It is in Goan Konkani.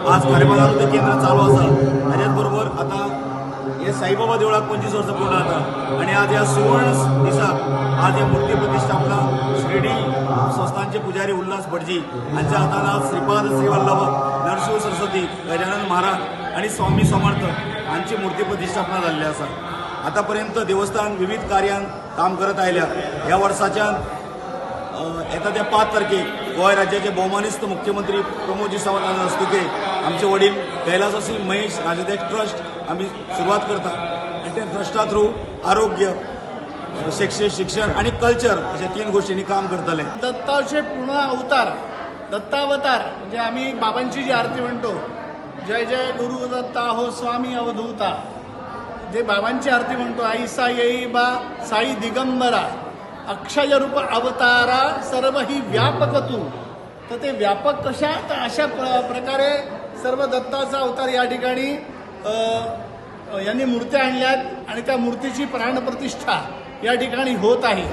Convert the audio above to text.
आज खारेबाजारूय तें केंद्र चालू आसा. हाज्याच बरोबर आतां हे साईबाबा देवळाक 25 वर्सां पूर्ण जाता आनी आज ह्या सुवर्ण दिसाक आज हे मूर्ती प्रतिश्ठापना शिर्डी संस्थानचे पुजारी उल्हास भटजी हांच्या हातान आज श्रीपाद श्रीवल्लभ नरशिंव सरस्वती गजानन महाराज आनी स्वामी समर्थ हांची मूर्ती प्रतिश्ठापना जाल्ली आसा. आतापर्यंत देवस्थान विविध कार्यान काम करत आयल्या. ह्या वर्साच्यान येता त्या 5 तारखेक गोंय राज्याचे भोवमानेस्त मुख्यमंत्री प्रमोदजी सावंत हांच्या हस्तुके आमचे वडील कैलासवासी महेश राजोदय ट्रस्ट आमी सुरवात करता आनी त्या ट्रस्टा थ्रू आरोग्य, शिक्षण आनी कल्चर अशा 3 गोष्टींनी काम करतले. दत्ताचे पूर्ण अवतार, दत्तावतार म्हणजे आम्ही बाबांची जी आरती म्हणतो, जय जय गुरु दत्ता हो स्वामी अवधूता, जे बाबांची आरती म्हणतो, ऐसा येई बा साई दिगंबरा अक्षय रूप अवतारा सर्व ही व्यापक तू. तर ते व्यापक कशा, तर अशा प्रकारे सर्व दत्ताचा अवतार या ठिकाणी यांनी मूर्त्या आणल्यात आणि त्या मूर्तीची प्राणप्रतिष्ठा या ठिकाणी होत आहे.